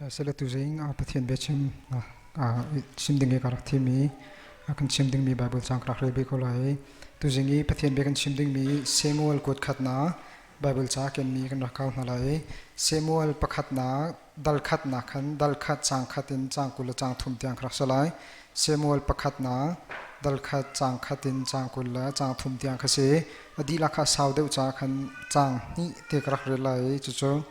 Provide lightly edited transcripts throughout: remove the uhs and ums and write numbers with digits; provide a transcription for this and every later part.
Sele tuzing Pathian biachim chim ding i ka rak thim i kan chim dingmi Bible caang ka rak rel ve ko lai. Tuzing i Pathian bia kan chim dingmi Samuel kuat khatnak Bible ca kenmi kan rak kau hna lai. Samuel pakhatnak dal khatnak khan dal khat caang khat in caang 20 le caang thum tiang ka rak si lai. Samuel pakhatnak dal khat caang khat in caang 20 le caang thum tiang kha si. A dihlak kha sau deuh ca khan caang hnih te ka rak rel lai. Cucu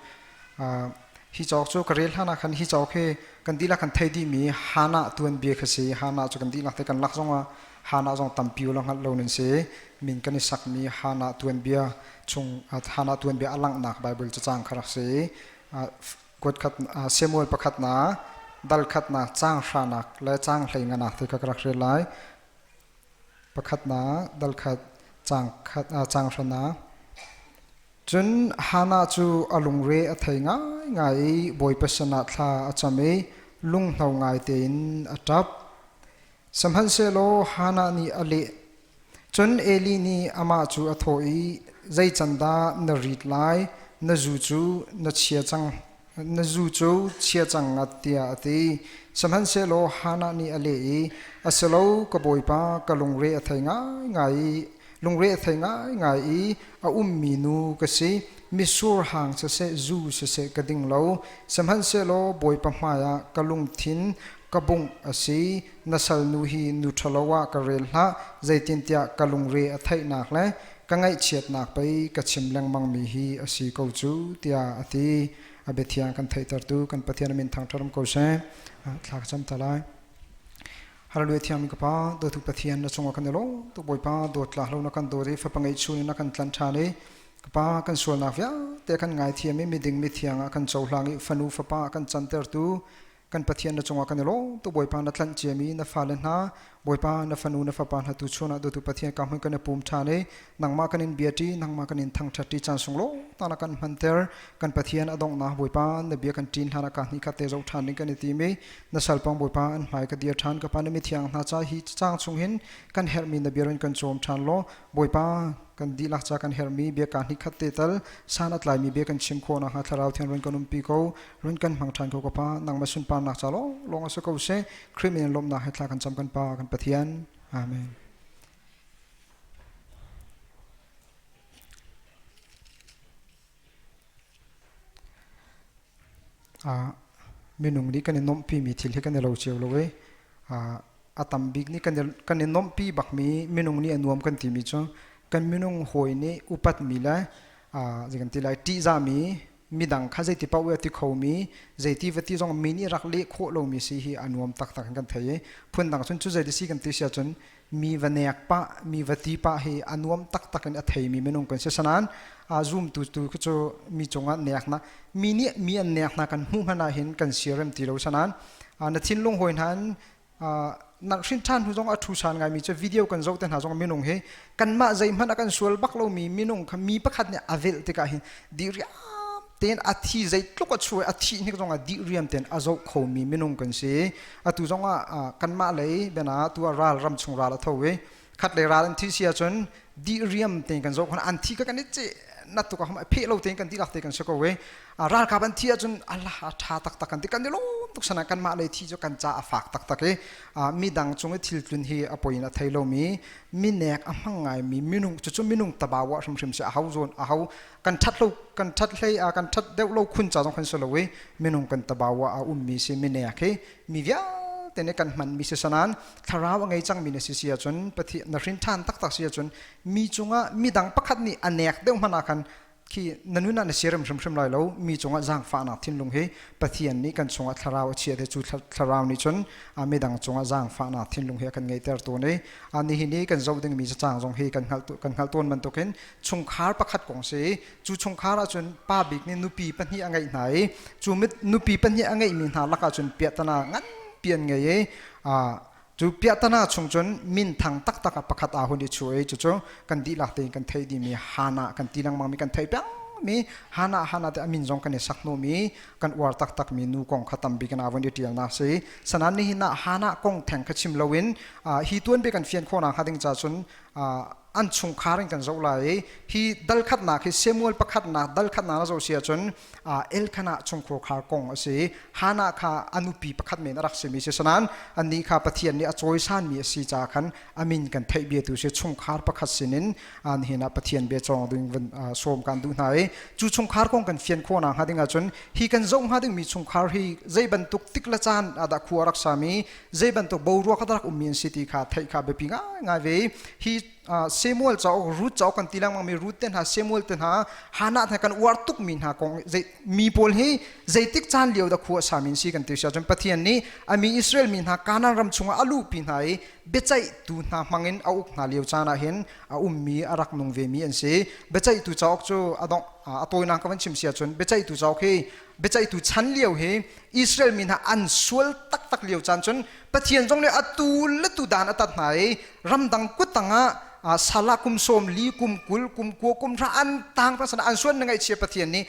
Hi cauk cu ka rel hlan ah khan hi cauk hi kan dihlak kan thei dihmi Hannah tuanbia kha si. Hannah cu kan dihlak te kan lak zongah Hannah zong tampi u la hngalh lo nan si. Min kan i sakmi Hannah tuanbia chung Hannah tuanbia a langhnak Bible cacang kha rak si. Kuat khat Samuel pakhatnak dal khatnak caang hranak le caang hlei nganak te kha ka rak rel lai. Pakhatnak dal khat caang khat caang hranak Cun Hannah cu a lungre a thei ngaingai i Bawipa sinah thla a cam i lunghno ngai tein a ṭap. Sihmanhsehlaw Hannah nih a leh. Cun Eli nih amah cu a thawh i, Zei can dah na rit lai? Na zu cu na chia cang na zu cu chia cang ngat tiah a ti. Sihmanhsehlaw Hannah nih a leh i, A si lo, ka bawipa, ka lungre a thei ngaingai i lungre a thei ngaingai i a ummi nu ka si. Mitsur hang siseh, zu siseh ka ding lo. Sihmanhsehlaw Bawipa hmaiah ka lungthin ka bungh a si. Na salnu hi nu ṭhalo ah ka rel hlah, zeitintiah ka lungre a theihnak le ka ngaihchiatnak pei ka chim lengmangmi hi a si ko cu, tiah a ti. A biathiang kan theihtertu kan Pathian a min thangṭhat um ko seh. Thla ka cam ta lai. Hallelujah thiangmi ka Pa, dawtu Pathian na cungah kan i lawm tuk Bawipa dawt lah lo na kan dawt i fapa ngeihchun in na kan tlanh ṭhan i ka Pa kan sualnak vialte kan ngaithiam i miding mithiang ah kan cohlang i fanu fapa kan cantertu kan Pathian na cungah kan i lawm tuk Bawipa na tlanh ciami na fale hna Bawipa na fanu na fapa hna tu chun ah dawtu Pathian ka hmun kan i pum ṭhan i nangmah kan in biaṭi nangmah kan in thangṭhatṭi caan sunglaw ta na kan hmanter kan Pathian a donghnak Bawipa na bia kan ṭin hlan ah ka hnih khat te zoh ṭhan ding kan i tim i na salpang Bawipa an hmai ka dir ṭhan ka pa na mithiang hna ca hi caang chung hin kan herhmi na bia run kan cawm ṭhan law Bawipa kan dihlak ca kan herhmi bia ka hnih khat te tal san a tlaimi bia kan chim khawh nakhnga thlarau thiang run kan umpi ko run kan hmang ṭhan ko ka Pa nangmah sunparnak ca lawnglawng a si ko seh Khrih min in lawmhnak he thla kan cam kan Pa kan Pathian Amen. Minung nih kan i nuamhpimi thil hi kan i lo cio lo i a tam bik nih kan i nuamhpi bakmi minung nih a nuam kan timi cu kan minung hawi nih upatmi le zei kan ti lai ṭihzahmi midang kha zeiti paoh a ti khomi zeiti va ti zong mi nih rak leh khawh lomi si hi a nuam taktak in kan thei i phundang cun cu zeiti si kan ti si ahcun mi va nek pah mi va ti pah hi a nuam taktak in a theimi minung kan si sanan a zumtu tu cu mi cungah neknak mi nih mi an nek hna kan hmuh hmanh ah hin kan siarem ti lo sanan na thinlung hawi hna na hrin ṭhan hnu zong a ṭhu san ngaimi cu video kan zoh te hna zong minung hi kanmah zeihmanh a kan sual bak lomi minung kha mi pakhat nih a velh tikah hin diriam tein a thi zeitluk a chuai a thih hnik zongah diriam tein a zoh khomi minung kan si atu zongah kanmah lei bena tu ah ral ram chung ral a tho i khat lei ral an thi si ahcun diriam tein kan zoh khon an thi ka kan i ceh na tuk ah pheh lo tein kan dihlak te kan si ko i ralkap an thi ahcun Allah a ṭha taktak kan ti kan i lawm tuk sana kanmah lei thi cu kan ca a fak taktak i midang cung i thil tlun hi a poi in a thei lomi minek a hmang ngaimi minung cucu minung tabawa hrimhrim si a hau zawn a hau kan ṭhat lo kan ṭhat hlei a kan ṭhat deuh lo khun ca zong kan si lo i minung kan tabawa a ummi si minek hi mi vialte nih kan hmanmi si sanan thlarau a ngei cangmi na si si ahcun Pathian na hrin ṭhan taktak si ahcun mi cungah midang pakhat nih a nek deuh hmanh ah khan khi na nun ah na siarem hrimhrim lai lo mi cungah zaangfahnak thinlung hi Pathian nih kan chungah thlarau a chia te cu thlarau nih cun midang cungah zaangfahnak thinlung hi a kan ngeihter tawn i nihin i kan zoh dingmi cacang zong hi kan hngalh kan hngalh tawn bantukin chungkhar pakhat kong si cu chungkhar ahcun pa bik nih nupi pahnih a ngeih hna i cu nupi pahnih a ngeihmi hna lakah cun piahtana nganpi an ngei i cu piahtana chung cun minthang taktak ah pakhat aa hun i chu i cucu kan dihlak tein kan theih dihmi Hana kan ti lengmang mi kan theih peng mi Hana Hana te a min zong kan i sak hnu mi kan uar taktak mi nu kong kha tampi kan avon i ṭialnak si sanan nihin ah Hana kong theng kha chim loin hi tuanbia kan fian khawhnak hnga ding ca cun. an chungkhar in kan zoh lai i hi dal khatnak hi Samuel pakhatnak dal khatnak na zoh si ahcun Elkanah chungkhar kong a si. Hannah kha a nupi pakhat men a rak simi si sanan annih kha Pathian nih a cawisanmi a si caah khan a min kan theih bia tu si chungkhar pakhat sinin nihin ah Pathian bia cawng ding van sawm kan duh hna i cu chungkhar kong kan fian khawh nakhnga ding ahcun hi kan zoh hnga dingmi chungkhar hi zei bantuk tik le caan ah dah khua rak sami zei bantuk boruak ah rak ummi an si ti kha theih kha biapi ngaingai ve hi Samuel cauk Ruth cauk kan ti lengmang mi Ruth te hna Samuel te hna Hannah hna kan uar tuk mi hna kong zei mi pawl hi zeitik caan lio dah khua sami an si kan ti si ahcun Pathian nih a mi Israel mi hna Kanaan ram chungah a luhpi hna i biaceihtu hna hmangin a uk hna lio caan ah hin a ummi a rak nung vemi an si. Biaceihtu cauk cu a dongh a tawinak ka van chim si ahcun biaceihtu cauk hi biaceihtu chan lio hi Israel mi hna an sual taktak lio caan cun Pathian zong nih atu le tu dan a tat hna i ramdang kut tangah sala kum sawm li kum 20 kum 20 kum hra an tang pa sana an suan na ngaihchia Pathian nih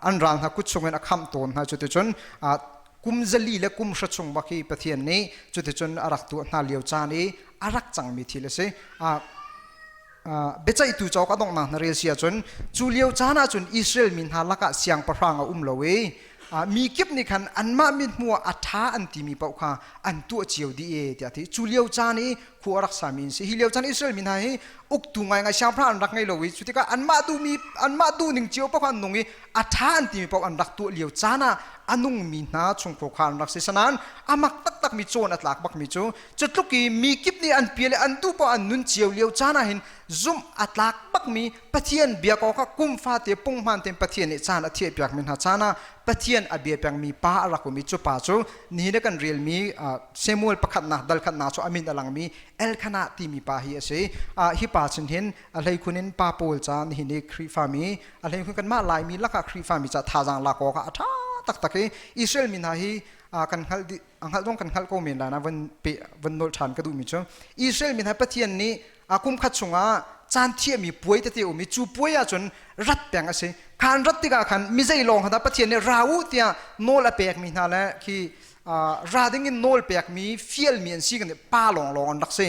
an ral hna kut chungin a khamh tawn hna cuticun kum 400 le kum 100 chung bak hi Pathian nih cuticun a rak tuah hna lio caan i a rak cangmi thil a si. Biaceihtu cauk a donghnak na rel si ahcun cu lio caan ahcun Israel mi hna lakah siangpahrang a um lo i mi kip nih khan anmah mithmuh ah a ṭha an timi paoh kha an tuah cio dih e tiah a ti. Cu lio caan i khua a rak sami an si. Hi lio caan Israel mi hna hi uktu ngaingai siangpahrang an rak ngei lo i cu tikah anmah duhmi anmah duhning cio paoh kha an nung i a ṭha an timi paoh an rak tuah lio caan ah a nungmi hna chungkhur kha an rak si. Sanain a mak taktakmi cawn a tlak bakmi cu cu tluk i mi kip nih an pia le an duh paoh an nun cio lio caan ah hin zumh a tlak bakmi Pathian biak awkah kum fate punghman tein Pathian nih caan a thiahpiakmi hna caan ah Pathian a bia pengmi pa a rak um i cu pa cu nihin ah kan relmi Samuel pakhatnak dal khatnak cu a min a langmi Elkanah timi pa hi a si. Hi pa cun hin a hleikhun in pa pawl ca nihin i Khrihfami a hleikhun kanmah Laimi lakah Khrihfami ca thazaang lak awkah a ṭha taktak i Israel mi hna hi kan hngalh dih a hngalh zong kan hngalh ko men lai na van pe van nolh ṭhan ka duhmi cu Israel mi hna Pathian nih a kum khat chungah caan thiahmi puai tete um i cu puai ahcun rat peng a si khan rat tikah khan mi zei lawng kha Pathian nih ra u tiah nawl a pekmi hna le khi ra ding in nawl pekmi fialmi an si kan pa lawng lawng an rak si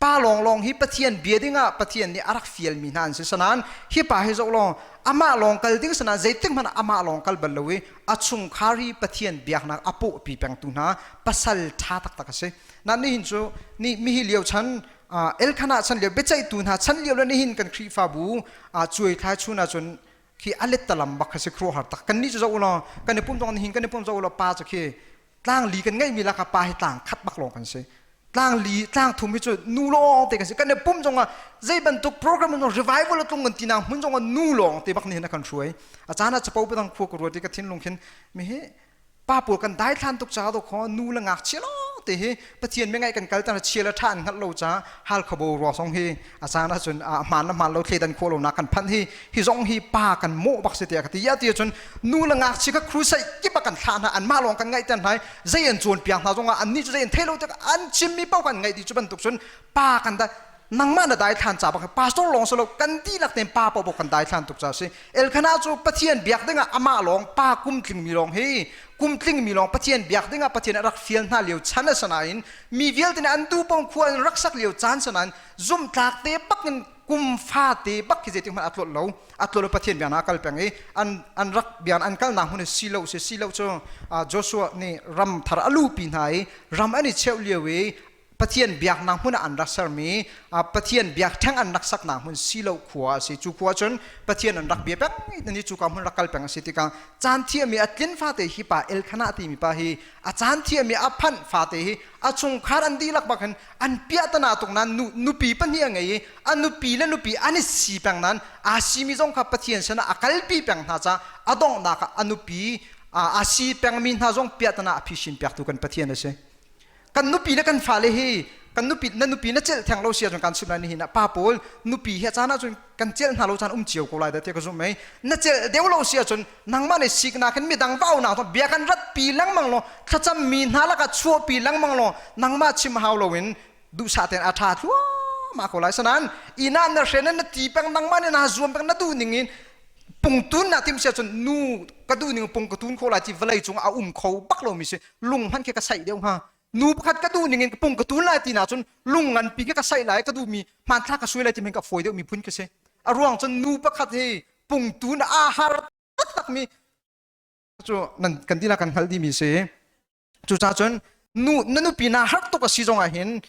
pa lawng lawng hi Pathian bia dingah Pathian nih a rak fialmi hna an si sanan hi pa hi zoh lawng amah lawng kal ding sanan zeitik hmanh amah lawng kal bal lo i a chungkhar hi Pathian biaknak a pawhpi pengtu hna pasal ṭha taktak a si. Na nihin cu ni mihi lio chan Elkanah chan lio biaceihtu hna chan lio le nihin kan Khrihfabu cuai thlai chun ahcun khi a lettalam bak kha si khuaruahhar tak kan nih cu zoh ulaw kan i pum zong nihin kan i pum zoh ulaw pa cu khi tlang li kan ngeihmi lakah pa hi tlang khat bak lawng kan si tlang li tlang thum hi cu nu lawng te kan si kan i pum zongah zei bantuk program zong revival a tlung kan ti nak hmun zongah nu lawng te bak nih hin a kan hruai a caan ah capo padang khua ka ruat i ka thinlung khin mi hi pa pawl kan daithlan tuk ca do kho nu le ngakchia lawng te hi Pathian mi ngaih kan kal tan chia le ṭha an hngalh lo ca hal khabo rua song hi a caan ahcun a hmaan le hmaan lo thleidan khawh lo nak kan phanh hi hi zong hi pa kan mawh bak si tiah ka ti ya ti cun nu le ngakchia kha crusade kip a kan thlah hna anmah lawng kan ngaih ter hna zei an cawnpiak hna zongah annih cu zei an thei lo tik an chimmi paoh kan ngaih dih cu bantuk cun pa kan da nangmah na daithlan ca bak pastor lawng si lo kan dihlak tein pa paoh kan daithlan tuk ca si Elkanah cu Pathian biak dingah amah lawng pa kum tlingmi lawng hi kum tlingmi lawng Pathian biak dingah Pathian a rak fial hna lio chan a sanain mi vialte nih an duh paoh khua in rak sak lio caan sanain zumhtlak te bak in kum fate bak khi zeitik hmanh a tlolh lo a tlolh Pathian biaknak a kal peng i an an rak bian an kalnak hmun hi silo si silo cu Joshua nih ram thar a lupi hna i ram an i cheuh lio i Pathian biaknak hmun ah an rak sermi Pathian biakṭheng an rak saknak hmun Silo khua a si. Cu khua cun Pathian an rak bia peng i cu ka hmun rak kal peng a si tikah caan thiahmi a tlin fate hi pa Elkanah timi pa hi a caan thiahmi a phanh fate hi a chungkhar an dihlak bak hin an piahtana tuk nain nu, nupi pahnih a ngei i a nupi le nupi an i si peng nain aa simi zong kha Pathian sinah a kalpi peng hna caah a donghnak ah a nupi aa si pengmi hna zong piahtana a phisin piaktu kan Pathian a si. Kan nupi le kan fale hi kan nupi na nupi na celh theng lo si ahcun kan chimh lai nihin ah pa pawl nupi hi a caan ahcun kan celh hna lo caan um cio ko lai dah tiah ka zumh mei na celh deuh lo si ahcun nangmah nih siknak hin midang va aunak thawng bia kan ratpi lengmang law thlacam mi hna lakah chuahpi lengmang law nangmah chim hau loin duhsah tein a ṭha thluahmah ko lai sanan inn ah na hren na ti peng nangmah nih naa zuam peng na duh ning in pungtun na tim si ahcun nu ka duh ning pung ka tun kho lai ti vawlei cung a um kho bak lomi si lung hmanh khi ka saih deuh hnga. Nu pakhat ka duh ning in ka pung ka tun lai ti na cun lung nganpi ka saih lai ka duhmi hmanthlak ka suai lai ti men ka fawi deuh mi phun ka si. A ruang cun nu pakhat hi pung tun a har taktak mi cu nan kan dila kan hngalh dimi si. Cucaah cun nu na nupi na har tuk a si zong ah hin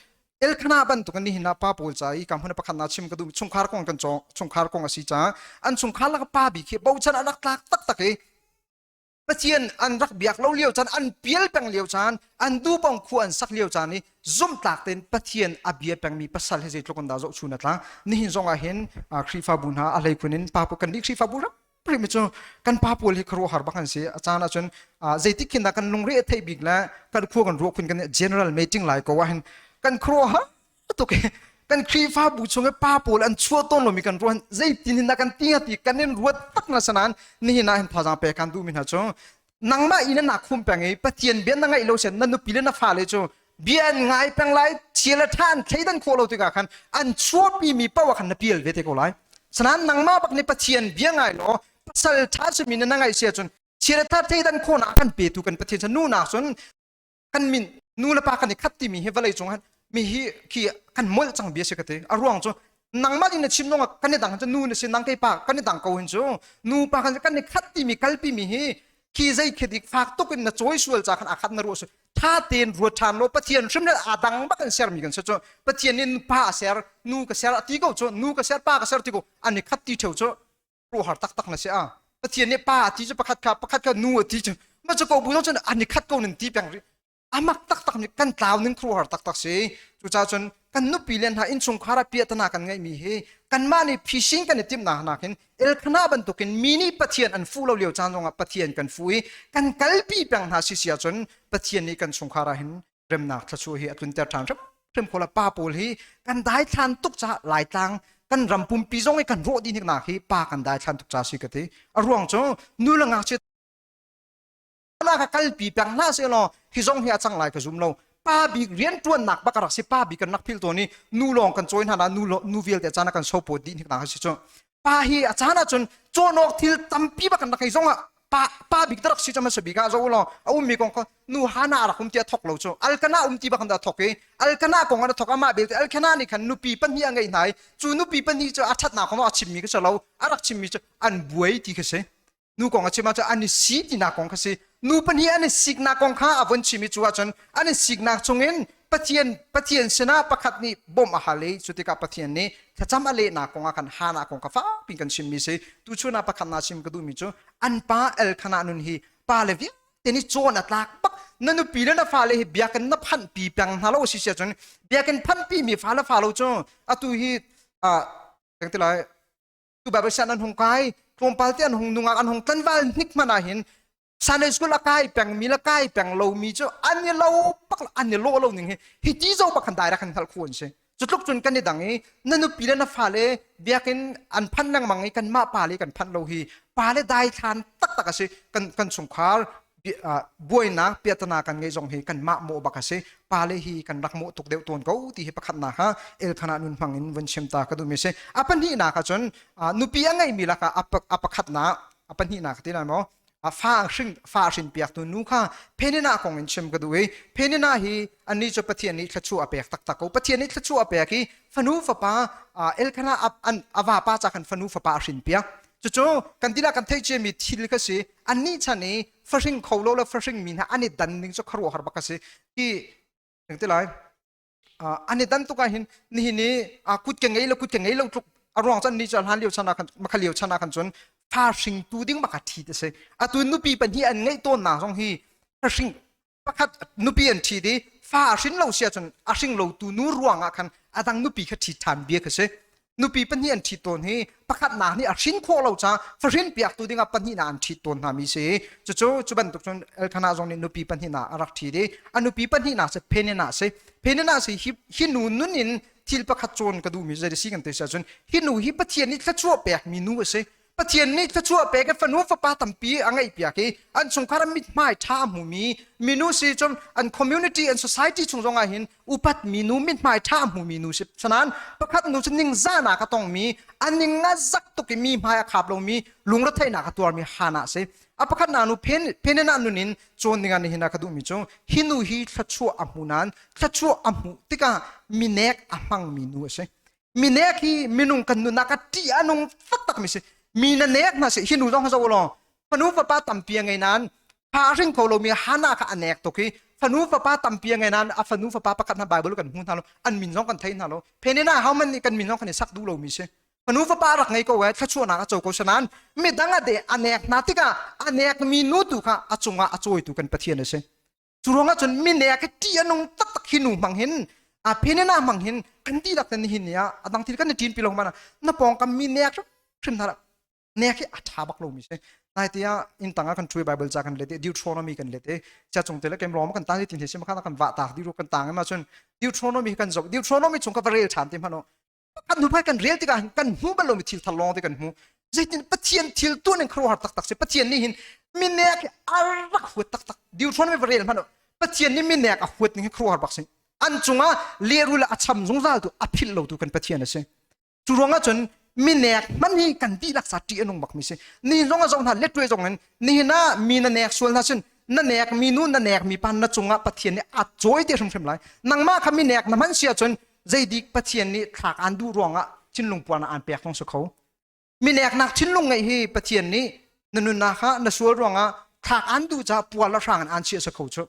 Elkana bantuk in nihin ah pa pawl ca i ka hmun pakhat na chim ka duh chungkhar kong kan cawng chungkhar kong a si caah an chungkhar lak pa bik hi bochan a rak tlak taktak i Pathian an rak biak lo lio caan an pial peng lio caan an dupong khua an sak lio caan i zumhtlak tein Pathian a bia pengmi pasal hi zeitluk in dah zohchun a tla nihin zong ah hin Khrihfabu hna a hleikhun in pa kan nih Khrihfabu ram rihmi cu kan pa pawl hi khuaruahhar bak an si a caan ahcun zeitik khin dah kan lungre a theih bik le kan khua kan ruah khun kan general meeting lai ko ah hin kan khuaruahhar tuk i kan Khrihfabu chung i pa pawl an chuah tawn lomi kan ruah zeitin hin dah kan ti ti kan in ruat tak na sanan nihin ah hin thazang pe kan duhmi hna cu nangmah in na khum peng i Pathian bia na ngaih lo sen na nupi le na fale cu bia an ngai peng lai thil a ṭha an thleidan khawh lo tikah khan an chuahpi mi paoh ah khan na pial ve te ko lai sanan nangmah bak nih Pathian bia ngai law pasal ṭha simi na ngaih si ahcun thil a ṭha thleidan khawhnak kan petu kan Pathian cu nu nak cun kan min nu le pa kan i khat timi hi vawlei cung mi hi khi kan molh cang bia si ka ti a ruang cu nangmah in na chim nong kan i dang cu nu na si nang kei pa kan i dang ko hin cu nu pa kan kan i khat timi kalpi mi hi khi zei khi dik fak tuk in na cawi sual ca khan a khat na ruah su tha tein ruat ṭhan lo pathian hrim le a dang bak in sermi kan si cu pathian nih pa a ser nu ka ser a ti ko cu nu ka ser pa ka ser ti ko an i khat ti ṭheu cu ruahar taktak na si a pathian nih pa a ti cu pakhat kha pakhat kha nu a ti cu ma cu ko bu cun an i khat ko nan ti peng rih amak taktak nih kan tlau ning khuaruahhar taktak si cucaah cun kan nupi le hna innchungkhar ah piahtana kan ngeihmi hi kanmah nih phisin kan i timhnak nakin Elkanah bantukin mi nih Pathian an fuh lo lio caan zongah Pathian kan fuh i kan kalpi peng hna si si ahcun Pathian nih kan chungkhar ah hin remnak thluachuah hi a tlunter ṭhan hrimhrim kho la pa pawl hi kan daithlan tuk caah Laitlang kan ram pumpi zong i kan rawh dih hniknak hi pa kan daithlan tuk ca si ka ti a ruang cu nu le ngakchia la ka kalpi peng hlah seh law hi zong hi a cang lai ka zum lo pa bik rian ṭuannak bak a rak si pa bik kan rak phil tawn i nu lawng kan cawi hna nu nu vialte caan ah kan sopawt dih hnik na si cu pa hi a caan ah cun cawn awk thil tampi bak kan rak ngei zong ah pa pa bik rak si cam a bik ah zo law a ummi kong kha nu hana a rak um ti a thok lo cu alkana um ti bak kan thok i alkana kong an thok amah belte alkana nih khan nupi pahnih a ngeih hna i cu nupi pahnih cu a ṭhatnak kong a chimmi ka si lo a rak chimmi cu an buai ti kha si Nu kong a chim ahcun an i si tinak kong kha si. Nu pahnih an i siknak kong kha a vun chim i cu ahcun an i siknak chungin Pathian Pathian sinah pakhat nih bawmh a hal i cu tikah Pathian nih thlacam a lehnak kong ah khan Hannah kong kha fakpi kan chimmi si. Tuchun ah pakhat na chim ka duhmi cu an pa Elkanah nun hi pa le vialte nih cawn a tlak bak na nupi le na fale hi biakinn na phanhpi peng hna lo si si ahcun biakinn phanhpi mi fa le fa lo cu atu hi ah ti lai tu Bible sian an hung kai tlawmpal te an hung nungak an hung tlanval hnik hmanh ah hin Sunday school a kai peng mi le kai peng lo mi cu an i lo bak an i lo lo ning hi hi ti zo bak khan direct kan hngalh khu an si cu tluk cun kan i dang i na nupi le na fale biakinn an phan lengmang i kanmah pa le kan phanh lo hi pa le daithlan taktak a si kan kan chungkhar buainak piatana kan ngeih zong hi kanmah mawh bak a si pale hi kan rak mawh tuk deuh tawn ko ti hi pakhatnak ha Elkanah nun hmang in vun chim ta ka duhmi si a pahnihnak ah cun nupi a ngeihmi lakah a pakhatnak a pahnihnak ti lai maw fa hrin fa hrin piaktu nu kha Peninnah kong in chim ka duh i Peninnah hi annih cu Pathian nih thluachuah a pek taktak ko Pathian nih thluachuah a pek i fanu fapa Elkanah a vapa ca khan fanu fapa a hrin piak cucu kan dilah kan theih ciami thil kha si annih chan i fahring kho lo le fahring mi hna an i dan ning cu khuaruahhar bak a si hi ti lai an i dan tuk ah hin nihin i kut ke ngei lo kut ke ngei lo tluk a ruang chan ni cu hlan lio chan ah khan makha lio chan ah khan cun fa hring tu ding bak a thi te si atu nupi pahnih an ngeih tawn nak zong hi hring pakhat nupi an ṭhit i fa a hrin lo si ahcun a hring lotu nu ruangah khan a dang nupi kha ṭhit ṭhan bia kha si nupi pahnih an ṭhit tawn hi pakhatnak nih a hrin khawh lo caah fahrin piaktu dingah pahnihnak an ṭhit tawn hna mi si cucu cu bantuk cun Elkanah zong nih nupi pahnihnak a rak ṭhit i a nupi pahnihnak cu Peninnah si Peninnah si hi, hi nu nun in thil pakhat cawn ka duhmi zei si kan ti si ahcun hi nu hi Pathian nih thluachuah pekmi nu a si. Pathian nih thluachuah pek i fanu fapa tampi a ngeih piak i an chungkhar ah mithmai ṭha a hmumi minu si cun an community an society chung zong ah hin upat mi nu mithmai ṭha a hmumi nu si sanan pakhat nu cu ningzahnak a tongmi a ning a zak tuk i mi hmai a khap lomi lungretheihnak a tuarmi Hannah a si. A pakhat na nu Peninnah nun in cawn ding ah nihin ah ka duhmi cu hi nu hi thluachuah a hmu nain thluachuah a hmuh tikah minek a hmangmi nu a si. Minek hi minung kan nunnak ah ṭih a nung taktakmi si. Mi na nek hna sih hi nu zong zoh law fanu fapa tampi a ngei nain fa a hring kho lomi Hannah kha a nek tuk i fanu fapa tampi a ngei nain a fanu fapa pakhat hna Bible kan hmu hna lo an min zong kan thei hna lo. Peninnah hohmanh nih kan min zong kan i sak duh lomi si. Fanu fapa rak ngei ko ee thluachuahnak a co ko sanan midang a de a nek hna tikah a nekmi nu tu kha a cungah a cawitu kan Pathian a si. Cu ruangah cun mi nek hi ṭih a nung taktak hi nu hmang hin a phenena hmang hin kan dihlak ten nihin ni ah a dang thil kan i ṭin pi lo mana na pawngkam mi nek hrim hna nek hi a ṭha bak lomi si. Nai te ah inn tang ah kan ṭhu i Bible ca kan let i Deuteronomy kan let i cia cung te le kem rom kan tan i tin hi sim kha kan vah tak di ru kan tang ma cun Deuteronomy kan zoh Deuteronomy chung ka va rel ṭhan te hmano kan hnu kan rel tikah kan hmu bal lomi thil thar lawng te kan hmu zeitin Pathian thil tuan in khuaruahhar taktak si Pathian nih hin minek a rak huat taktak Deuteronomy va rel hmanh Pathian nih minek a huat ning hi khuaruahhar bak si an cungah lehrul a cham zungzal tu a philh lo tu kan Pathian a si cu ruangah cun minek hman hi kan dihlak sa ṭih a nung bak mi si ni zong a zoh hna letwe zong in nihin ah mi na nek sual hna cun na nek mi nu na nek mi pa na cungah Pathian nih a cawi te hrimhrim lai nangmah kha mi nek na hman si ahcun zeidik Pathian nih thlak aan duh ruangah thinlung puan aan pek zong si kho mineknak thinlung ngeih hi Pathian nih na nunnak ah na sual ruangah thlak aan duh caah pual le hrang in aan chiah si kho cu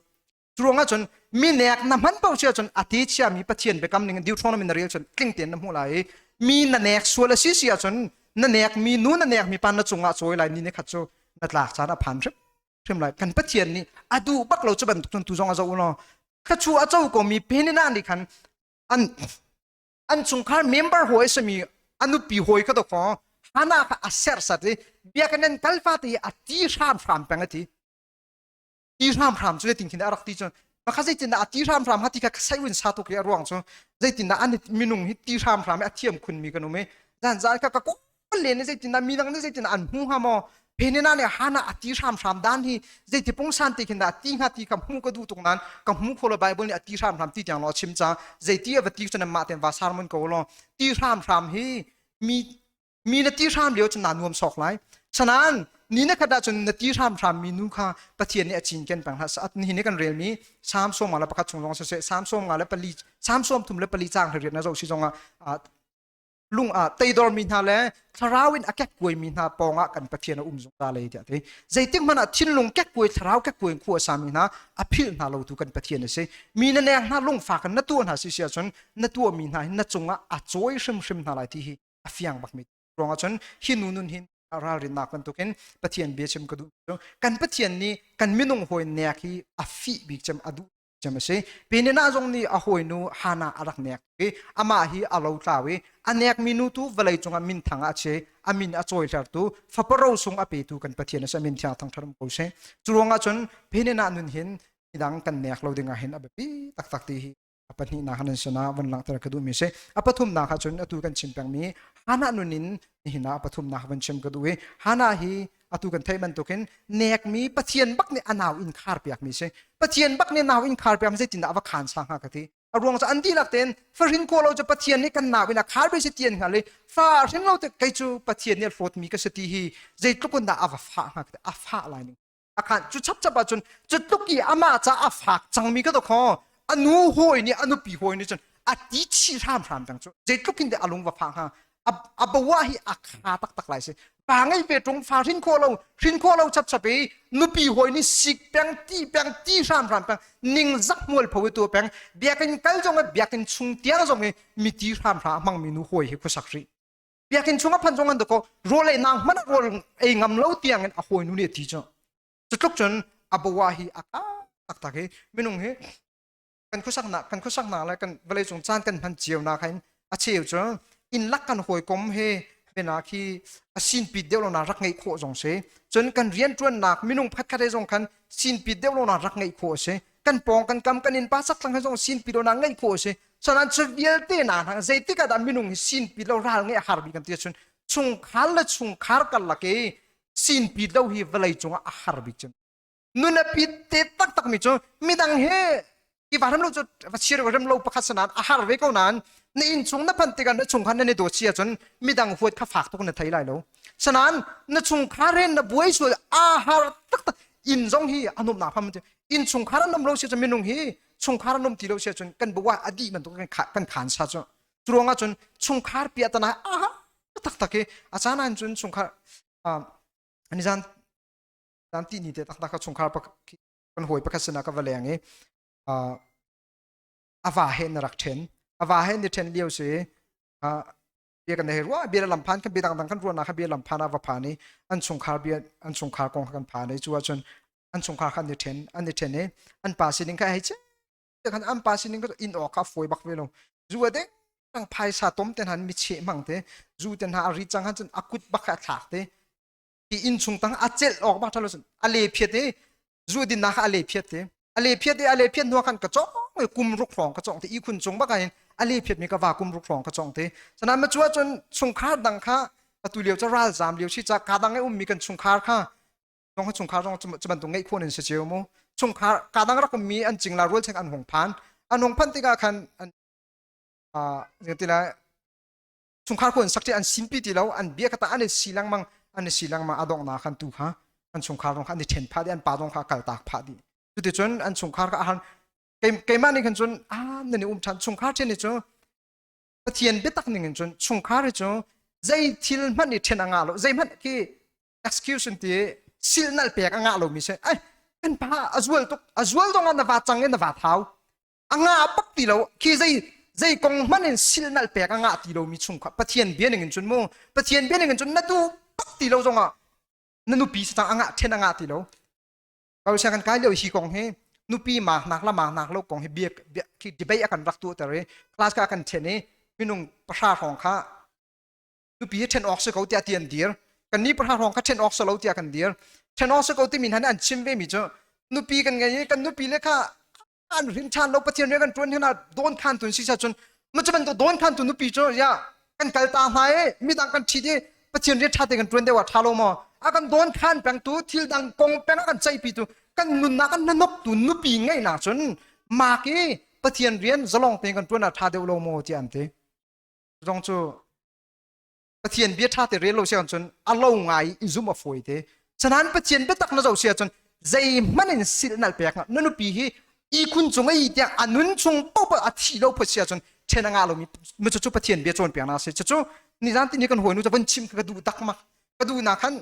cu ruangah cun minek na hman paoh si ahcun a ti chiami Pathian biakam ning Deuteronomy na rel cun tling tein na hmuh lai i mi na nek sual a si si ahcun na nek mi nu na nek mi pa na cungah cawi lai ni ni khat cu na tlak caan a phan hrim hrim lai kan Pathian nih a duh bak lo cu bantuk cun tu zong a zoh law khachu a co ko mi Penina nih khan an an chungkhar member hawi sami a nupi hawi kha to Hana kha a serhsat i biakinn an kal fate i a ti hramhram peng a ti ti hramhram cu zeitin khin a rak ti cu makha zeitindah a ti hramhram ha ti kha sai win sa tuk i a ruang cu zeitindah an minung hi ti hramhram i a thiam khunmi kan um i zan zan kha ka len zeitindah mi dang nih zeitindah an hmu hnga maw Penina nih Hana a ti hramhram dan hi zeiti pungsan ti khin dah ti hnga ti ka hmu ka duh tuk nan ka hmu kho lo Bible nih a ti hramhram ti tiang law chim ca zeiti a va ti cu nan mah ten va sarmon ko law ti hramhram hi mi mi na ti hram lio cun naa nuam sawk lai sanan ni na khat ahcun na ti hramhram mi nu kha Pathian nih a cinken peng hlah nihin ni kan relmi Psalm 121 chung zong siseh Psalm 134 Psalm 34 caang hriat na zoh si zongah lung ah teidormi hna le thlarau in a kekkuaimi hna pawngah kan Pathian a um zungzal ei tiah ti. Zeitik hmanh ah thinlung kekkuai thlarau kekkuai in khua a sami hna a philh hna lo tu kan Pathian a si. Mi na nek hna lungfak in na tuah hna si si ahcun na tuahmi hna hi na cungah a cawi hrimhrim hna lai ti hi a fiang bakmi ruangah cun hi nu nun hin ralrinnak bantukin Pathian bia chim ka duh kan Pathian nih kan minung hawi nek hi a fih bik cem a duh cem a si. Penina zong nih a hawinu Hannah a rak nek i amah hi a lotlau i a nekmi nu tu vawlei cungah minthang ah a che a min a cawihlertu fapa rosung a petu kan Pathian a si a min thiang thangṭhat um ko seh. Cu ruangah cun Penina nun hin midang kan nek lo dingah hin a biapi taktak ti hi a pahnihnak nan sinah van langhter ka duhmi si. A pathumnak ah cun atu kan chim pengmi Hannah nun in nihin ah a pathumnak van chim ka duh i Hannah hi atu kan theih bantukin nekmi Pathian bak nih a nau inn khar piakmi si Pathian bak nih nau inn khar piak zeitindah a va khan sa hnga ka ti a ruang cu an dihlak tein fahrin khawh lo cu Pathian nih kan nau in a khar ve si ti an hngal i fa hrin lo te kei cu Pathian nih a hlawtmi ka si ti hi zeitluk in dah a va fah hnga ka ti a fah lai ning a khan cu chapchap ahcun cu tluk i amah ca a fak cangmi ka kho a nu hawi nih a nupi hawi nih cun a ti chih hramhram peng cu zeitluk in deh a lung va fah hnga a bawa hi a kha taktak lai si pa ngei ve ṭung fa hrin khawh lo hrin khawh lo chapchap i nupi hawi nih sik peng ti peng ti hramhram peng ning zak mual pho i tu peng biakinn kal zong i biakinn chung tiang zong i mi ti hramhram a hmangmi nu hawi hi khuasak rih biakinn chung a phan zong an ko rawl ei nang hmanh rawl ei ngam lo tiang in a hawi nu nih a ti cu cutluk cun a bawa hi a ka taktak hi minung hi kan khuasaknak kan khuasaknak le kan vawlei cung caan kan hman cio nak hin a cheu cu inn lak kan hawikom he bena khi a sinpit deuh lo na rak ngeih khawh zong si cun kan rianṭuannak minung pakhat he zong khan sinpit deuh lo na rak ngeih khawh a si kan pawng kan kam kan innpa sak tlang he zong sinpi lo na ngeih khawh a si sanan cu vialte na hna zeitik ah dah minung hi sinpi lo ral ngeih a har bik kan ti ahcun. Chungkhar le chungkhar karlak i sinpi lo hi vawlei cungah a har bik cem. Nun a pit te taktak mi cu midang he i va rem lo cu va chir rem lo pakhat sanan a har ve ko nain na inn chung na phanh tikah na chungkhar nan i dawt si ahcun midang huat kha fak tuk na thei lai lo. Sanan na chungkhar he na buai sual a har taktak inn zong hi a nuamnak pham inn chungkhar an um lo si cun minung hi chungkhar an um ti lo si ahcun kan bua a dih bantuk kan khan sa cu cu ruangah cun chungkhar piahtana aha taktak i a caan ah cun chungkhar nizan zan ti ni te taktak ka chungkhar kan hawi pakhat sinah ka va leng i a va he na rak then a va he ni then lio si bia kan hei ruah bia lam phan kan bia dangdang kan ruahnak kha bia lam phan ah va phan i an chungkhar bia an chungkhar kong kha kan phan i cu ahcun an chungkhar kha an i then an i then i an pa sining kha hei che khan an pa sining kha in awk kha fawi bak ve lo zu a deng tang phaisa tom ten han mi cheh hmang te zu ten ha a ri cang han cun a kut bak kha a thlak te ti inn chung tang a celh awk bak thalo cun a le phiat i zu din nak kha a le phiat te a le phiat i a le phiat hnu khan ka cong i kum ruk hrawng ka cong te i khun cung bak hin a le phiat mi ka va kum ruk hrawng ka cong te sanan ma chu cun chungkhar dang kha atu lio ca ralzam lio si ca ka dang i ummi kan chungkhar kha zong chungkhar zong cu bantuk ngeih khawh in si cio mu chungkhar ka dang rak ummi an cingla rual cheng an hung phan an hung phan tikah khan an ti lai chungkhar ko an sak an simpi ti lo an bia kata an i si lengmang an i si lengmang a donghnak khan tu kha an chungkhar zong kha an i ṭhen phah dih an pa zong kha kal tak phah dih cuticun an chungkhar kha ahan keimah nih khan cun a nan i um ṭhan chungkhar ṭhen ni cu Pathian biatak ning in cun chungkhar hi cu zei thil hmanh i ṭhen a ngah lo zei hmanh khi excuse in ti silnal pek a ngah lomi si ai kan pa a zual tuk a zual dong ah na va cang in na va thau a ngah bak ti lo khi zei zei kong hmanh in silnal pek a ngah ti lomi chung kha Pathian bia ning in cun mu Pathian bia ning in cun na duh bak ti lo zongah na nupi si cang a ngah ṭhen a ngah ti lo kau sia kan kai lio hi kong hi nupi maak la maak lo kong hi bia khi debate a kan rak tu ter i class ka kan ṭhen i minung pahra hrawng kha nupi hi ṭhen awk si ko tiah ti an dir kan ni pahra hrawng kha ṭhen awk si lo tiah kan dir ṭhen awk si ko timi hna nih an chim ve mi cu nupi kan ngei i kan nupi le kha an rin ṭhan lo pathian rian kan ṭuan hin ah dawn khan tun si cun ma cu bantuk dawn khan tu nupi cu ya kan kal ta hna i midang kan ṭhit i pathian rian ṭha te kan ṭuan deuh ah ṭha lo maw a kan dawn khan peng tu thil dang kong peng a kan ceihpi tu kan nunnak kan nanok tu nupi ngeihnak cun mak i pathian rian zalong tein kan ṭuan ah ṭha deuh lo maw tiah an ti zong cu Pathian bia ṭha te rel lo si ahcun a lo ngai i zum a fawi te. Sanan Pathian biatak na zoh si ahcun zeihmanh in silhnalh pek na nupi hi ihkhun cung a ih tiang a nun chung paohpaoh a thi lo phot si ahcun ṭhen a ngah lomi cucu Pathian bia cawnpiaknak a si. Cucu nizan tini kan hawinu cu von chim kha ka duh tak mak. Ka duhnak khan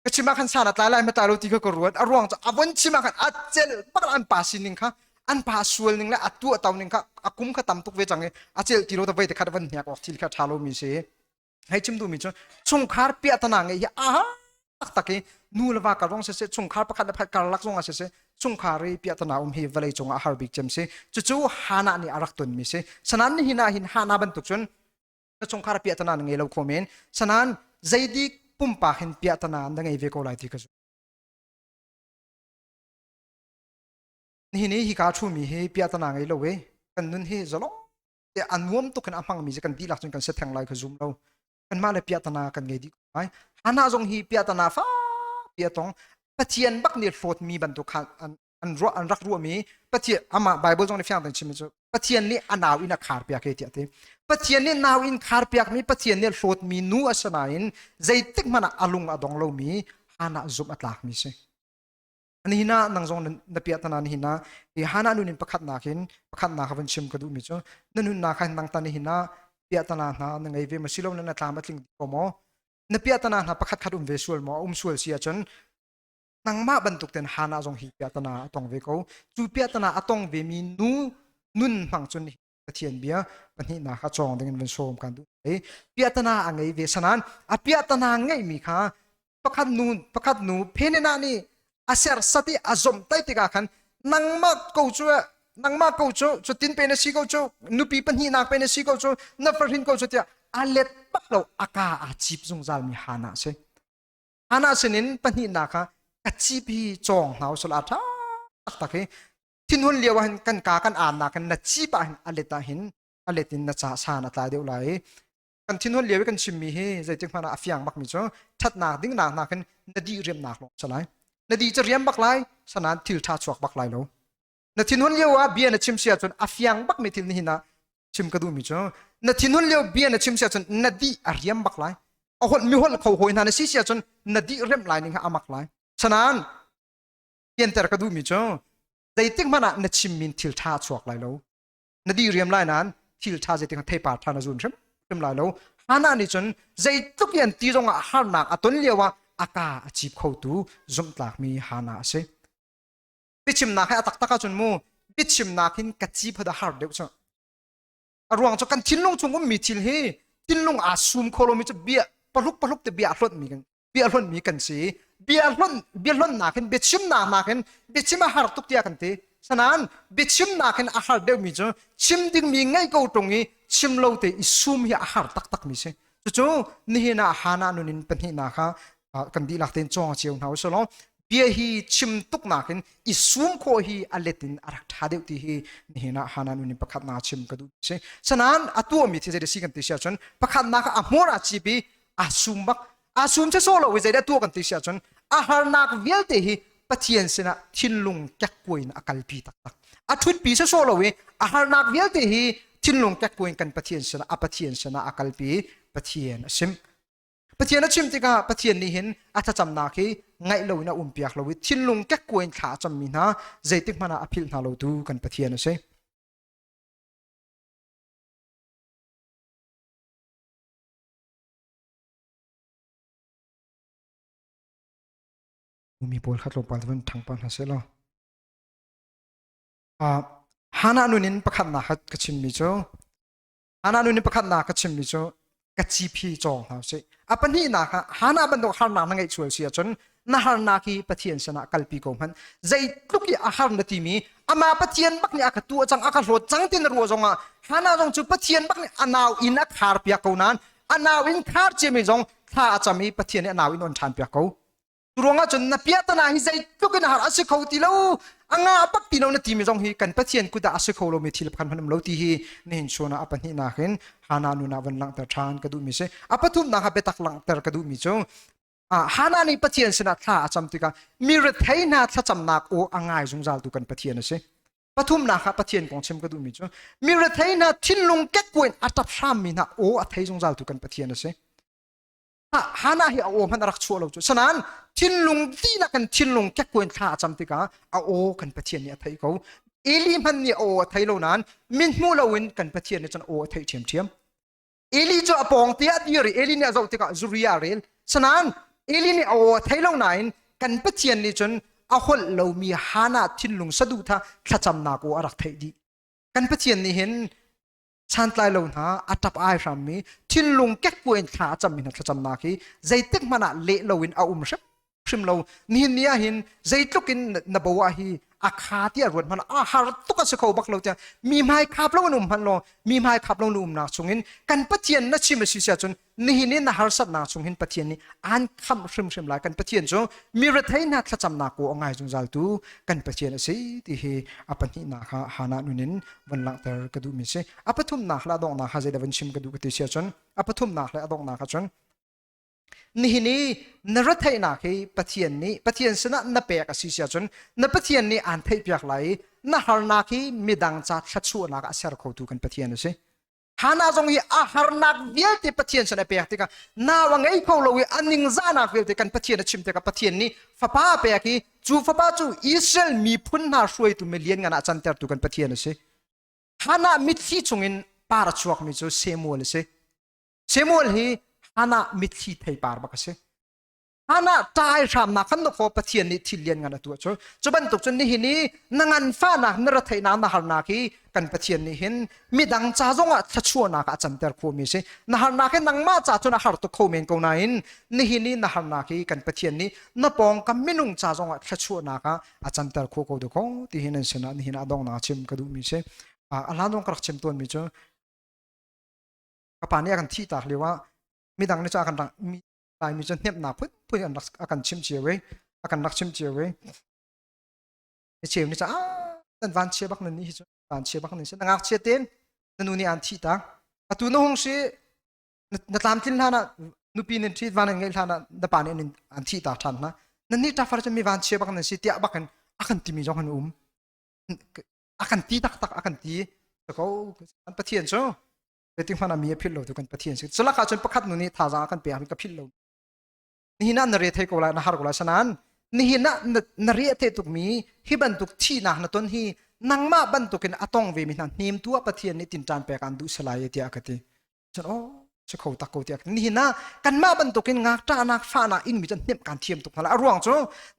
ka chim ah khan san a tlai lai ma tlai lo ti kha ka ruat. A ruang cu a von chim ah khan a celh bak an pa sining kha an pa sual ning le a tuah to ning kha a kum kha tam tuk ve cang i a celh ti lo ta voi te khat van hniak awk thil kha ṭha lomi si. Hei chim duhmi cu chungkhar piahtana ngeih hi aha taktak i nu le va kar zong siseh chungkhar pakhat le pakhat karlak zong ah siseh chungkhar i piahtana um hi vawlei cungah a har bik cem si. Cucu Hannah nih a rak tonmi si. Sanan nihin ah hin Hannah bantuk cun na chungkhar piahtana na ngei lo kho men. Sanan zeidik pumpak hin piahtana na ngei ve ko lai ti ka zum. Nihin i hika ṭhumi hi piahtana ngei lo i kan nun hi zalong te a nuam tuk in a hmangmi cu kan dihlak cun kan si theng lai ka zum lo. Kanmah le piahtana kan ngei dih ko lai. Hannah zong hi piahtana fakpi a tong. Pathian bak nih hlawtmi bantuk kha an an ruah an rak ruahmi Pathian amah Bible zong nih fiang tein chimmi cu Pathian nih a nau in a khar piak e tiah ti. Pathian nih nau in khar piakmi Pathian nih hlawtmi nu a si nain zeitik hmanh ah a lung a dong lomi Hannah zumh a tlakmi si. Nihin ah nang zong na piahtana nihin ah hi Hannah nun in pakhatnak in pakhatnak van chim ka duhmi cu na nunnak khan nang ta nihin ah piahtana hna na ngei ve ma silo na tlam a tling ko maw na piahtana hna pakhat khat um ve sual maw um sual si ahcun nangmah bantuk ten Hannah zong hi piahtana a tong ve ko cu piahtana a tong ve mi nu nun hmang cun Pathian bia pahnihnak kha cawng ding in van sawm kan duh i piahtana a ngei ve sanan a piahtana ngeihmi kha pakhat nu pakhat nu phenena nih a sersat i a zomh tai tikah khan nangmah ko cu nangmah ko cu cutin pe na si ko cu nupi pahnihnak pe na si ko cu na fahrin ko cu tiah a let bak lo a ka a cip zungzal mi Hannah si Hannah sinin pahnihnak kha ka cip hi cawng hna usal a ṭha taktak hi thinhun lio ah hin kan ka kan aan nak hin na cip ah hin a let ah hin a let in na ca san a tlai deuh lai i. Kan thinhun lio i kan chimmi hi zeitik hmanh ah a fiang bakmi cu ṭhatnak dingnak nakin na dih riamnak lawng si lai. Na dih cu riam bak lai, sanan thil ṭha chuak bak lai lo. Na thinhun lio ah bia na chim si ahcun a fiang bakmi thil nihin ah chim ka duhmi cu na thinhun lio bia na chim si ahcun na dih a riam bak lai. A holh mi holh kho hawi hna na si si ahcun na dih remh lai ning kha a mak lai. Sanan fianter ka duhmi cu zeitik hmanh ah na chimmi thil ṭha a chuak lai lo. Na di riam lai nain thil ṭha zeitik theipar ṭha na zun hrimhrim lai lo. Hannah nih cun zeitluk i an ti zongah harnak a ton lio ah a ka a cip khotu zumhtlakmi Hannah a si. Biachimnak he a taktak ahcun mu biachimnak hin ka cip hada har deuh cu. A ruang cu kan thinlung chung ummi thil hi thinlung aa sum kho lomi cu bia pahluk pahluk te bia a hlonhmi kan bia hlonhmi kan si. Bia hlonh bia hlonhnak hin biachimnak nakin biachim a har tuk tiah kan ti. Sanan biachimnak hin a har deuhmi cu chim dingmi ngei ko ṭung i chim lo te i sum hi a har taktakmi si. Cucu nihin ah Hannah nun in pahnihnak kha kan dihlak tein cawng cio hna usih law bia hi chim tuk nakin i sum khawh hi a let in a rak ṭha deuh ti hi nihin ah Hannah nun in pakhatnak chim ka duh si. Sanan a tuahmi thil zei si kan ti si ahcun pakhatnak a hmur a cip i a sum bak a sum si sawh lo i zeidah tuah kan ti si ahcun a harnak vialte hi Pathian sinah thinlung kekkuai in a kalpi taktak. A ṭhutpi si sawh lo i a harnak vialte hi thinlung kekkuai in kan Pathian sinah a Pathian sinah a kalpi Pathian a sim. Pathian a chim tikah Pathian nih hin a thlacamnak hi ngaih loin a um piak lo i thinlung kekkuai in thla a cammi hna zeitik hmanh ah a philh hna lo tu kan Pathian a si. Mi pawl kha tlawmpal van ṭhang pa hna seh law. Uh, Hannah nun in pakhatnak ka chimmi cu Hannah nun in pakhatnak ka chimmi cu ka ciphi cawng hna usih. A pahnihnak ah Hannah bantuk harnak na ngeih sual si ahcun na harnak hi Pathian sinah kalpi ko hmanh. Zeitluk i a har na timi amah Pathian bak nih a ka tuah cang a ka hlawt cang ti na ruah zongah Hannah zong cu Pathian bak nih a nau inn a khar piak ko nain a nau inn khar ciami zong thla a cam i Pathian nih a nau inn on ṭhan piak ko. Ruangah cun na piahtana hi zeitluk in har a si kho ti lo a nga bak ti lo na timi zong hi kan Pathian kut ah a si kho lomi thil pakhat hmanh um lo ti hi nihin chun ah a pahnihnak in Hannah nun ah van langhter ṭhan ka duhmi si. A pathumnak ah biatak langhter ka duhmi cu Hannah nih Pathian sinah thla a cam tikah mi rethei hna thlacamnak aw a ngai zungzal tu kan Pathian a si. Pathumnak ah Pathian kong chim ka duhmi cu mi rethei hna thinlung kekkuai in a ṭap hrammi hna aw a thei zungzal tu kan Pathian a si. Hannah hi a aw hmanh a rak chuah lo cu. Sanan thinlung dihlak in thinlung kekkuai in thla a cam tikah a aw kan Pathian nih a theih ko. Eli hmanh nih a aw a thei lo nain min hmu loin kan Pathian nih cun aw a theih ṭhiamṭhiam. Eli cu a pawng te ah dir i Eli nih a zoh tikah zuri a rel. Sanan Eli nih a aw a thei lo nain kan Pathian nih cun a holh lomi Hannah thinlung saduhthah thlacamnak aw a rak theih dih. Kan Pathian nih hin santlai lo hna a ṭap ai hrammi thinlung kekkuai in thla a cammi hna thlacamnak hi zeitik hmanh ah leh loin a um hrimhrim lo nihin ni ah hin zeitluk in na bo ah hi a kha tiah ruat hmanh a har tuk a si kho bak lo tiah mi hmai khap lo in um hmanh law mi hmai khap lo na umnak chungin kan Pathian na chim a si sia cun nihin i na harsatnak chung hin Pathian nih aan khamh hrimhrim lai kan Pathian cu mi rethei hna thlacamnak ko a ngai zungzal tu kan Pathian a si ti hi a pahnihnak kha Hannah nun in van langhter ka duhmi si a pathumnak le a donghnak kha zeidah van chim ka duh ka ti si ahcun a pathumnak le a donghnak ahcun nihin i na retheihnak hi Pathian nih Pathian sinah na pek a si si ahcun na Pathian nih aan theihpiak lai i na harnak hi midang ca thluachuahnak a ser khotu kan Pathian a si Hannah zong hi a harnak vialte Pathian sin a pek tikah nau a ngei kho lo i a ningzahnak vialte kan Pathian a chim tikah Pathian nih fapa a pek i cu fapa cu Israel miphun hna hruaitu mi lianngan ah cantertu kan Pathian a si. Hannah mitthli chungin par a chuakmi cu Samuel a si. Samuel hi Hannah mitthli theipar bak a si. Hannah ṭai hramnak khan khaw Pathian nih thil lianngan a tuah cu. Cu bantuk cun nihin i na nganfahnak na retheihnak na harnak hi kan Pathian nih hin midang ca zongah thluachuahnak ah a canter khawhmi a si. Na harnak hi nangmah ca cun a har tuk kho men ko nain nihin i na harnak hi kan Pathian nih na pawngkam minung ca zongah thluachuahnak ah a canter khawh ko dakaw ti hi nan sinah nihin ah donghnak chim ka duhmi si. A hlan zong ka rak chim tawnmi cu ka pa nih a kan thih tak lio ah midang nih cu a kan rak Laimi cu hnemhnak phunphun an rak a kan chimh cio i a kan rak chimh cio i mi cheu nih cu ah nan van chia bak nan nih hi cu van chia bak nan si na ngakchia ten na nu nih aan thih tak atu na hung si. Na tlamtlin hlan ah nupi nan ṭhit van an ngeih hlan ah na pa nih an thih ta ṭhan hna. Nan nih ṭafar cu mi van chia bak nan si tiah bak in a kan timi zong an um. A kan ti taktak a kan ti. Ko kan Pathian cu zeitik hmanh ah mi a philh lo tu kan Pathian si. Culak ah cun pakhat nu nih thazaang a kan pek ka philh lo. Nihin ah na re thei ko lai na har ko lai sanan nihin ah na re the tukmi hi bantuk thihnak na ton hi nangmah bantukin a tong ve mi hna hnemtu ah Pathian nih tinṭan pek aan duh salai tiah ka ti. Cun oh si kho tak ko tiah nihin ah kanmah bantukin ngakṭahnak fahnak ingmi cu hnemh kan thiam tuk hna a ruang cu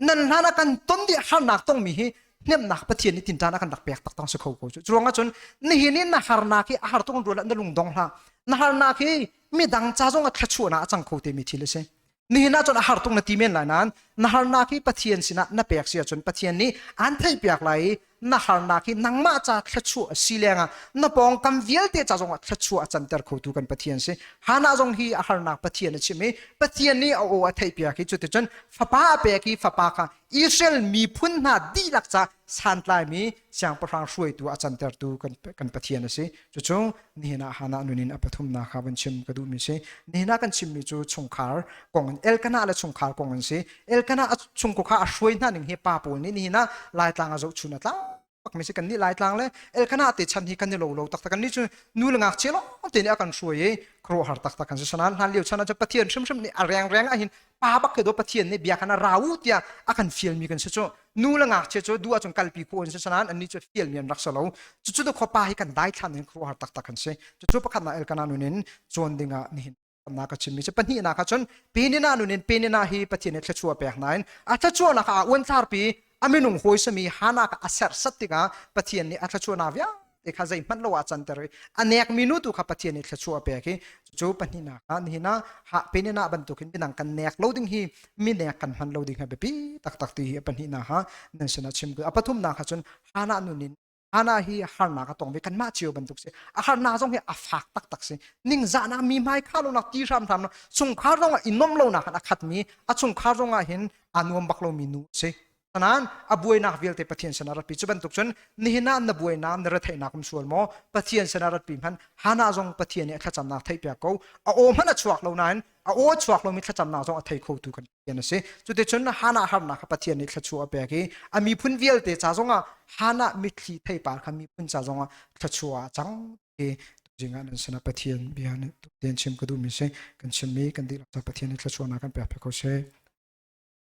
nan hlan ah kan ton dih harnak tongmi hi hnemhnak Pathian nih tinṭan a kan rak pek taktak si kho ko cu. Cu ruangah cun nihin i na harnak hi a har tuk rual na lung dong hlah. Na harnak hi midang ca zong ah thluachuahnak a cang kho te mi thil a si. Nihin ah cun a har tuk na ti men lai nain na harnak hi Pathian sinah na pek si ahcun Pathian nih aan theihpiak lai i na harnak hi nangmah ca thluachuah a si lengah na pawngkam vialte ca zongah thluachuah a canter khotu kan Pathian si. Hannah zong hi a harnak Pathian a chim i Pathian nih a aw a theihpiak i cuticun fapa a pek i fapa kha Israel miphun hna dihlak ca santlaimi siangpahrang hruaitu a cantertu kan, kan Pathian a si. Cucu nihin ah Hannah nun in a pathumnak kha van chim ka duhmi si. Nihin ah kan chimmi cu chungkhar kong in Elkanah le chungkhar kong an si. Elkanah a chungkhar kha a hruai hna ning hi pa pawl nih nihin ah Laitlang a zohchun a tlang bakmi si kan nih Laitlang le Elkanah te chan hi kan i lo lo taktak kan nih cu nu le ngakchia lawng te nih a kan hruai i khuaruahhar taktak kan si sanan hlan lio chan ah cun Pathian hrimhrim nih a rengreng ah hin pa bak ke do Pathian nih bia khan a ra u tiah a kan fialmi kan si cu nu le ngakchia cu duh ahcun kalpi khawh an si sanan annih cu fialmi an rak si lo cucu tu khuapa hi kan daithlan in khuaruahhar taktak kan si cucu pakhatnak Elkanah nun in cawn dingah nihin na ka chimmi cu pahnihnak ah cun Penina nun in Penina hi Pathian nih thluachuah pek nain a thluachuahnak ah uanthlarpi a minung hawi sami Hana kha a serhsat tikah Pathian nih a thluachuahnak vialte kha zeihmanh lo ah canter i a nekmi nu tu kha Pathian nih thluachuah pek i cucu pahnihnak ah nihin ah ha Penina bantukin midang kan nek lo ding hi mi nek kan hman lo ding hi biapi taktak ti hi a pahnihnak ha nan sinah chim a pathumnak ah cun Hana nun in Hana hi harnak a tong ve kanmah cio bantuk si a harnak zong hi a fak taktak si ningzahnak mi hmai kha lonak ti hramhram chungkhar zong ah i nom lonak in a khatmi a chungkhar zong ah hin a nuam bak lomi nu si Nain a buainak vialte Pathian sinah ratpi cu bantuk cun nihin ah na buainak na retheihnak um sual maw Pathian sinah ratpi hman Hana zong Pathian nih a thlacamnak theihpiak ko a aw hmanh a chuak lo nain a aw a chuak lomi thlacamnak zong a thei khotu kan Pathian a si cuticun Hana harnak kha Pathian nih thluachuah a pek i a miphun vialte ca zongah Hana mitthli theipar kha miphun ca zongah thluachuah a cang ti tuzing ah nan sinah Pathian bia nih tuan chim ka duhmi si kan chimmi kan dihlak ca Pathian nih thluachuahnak kan pek ko seh.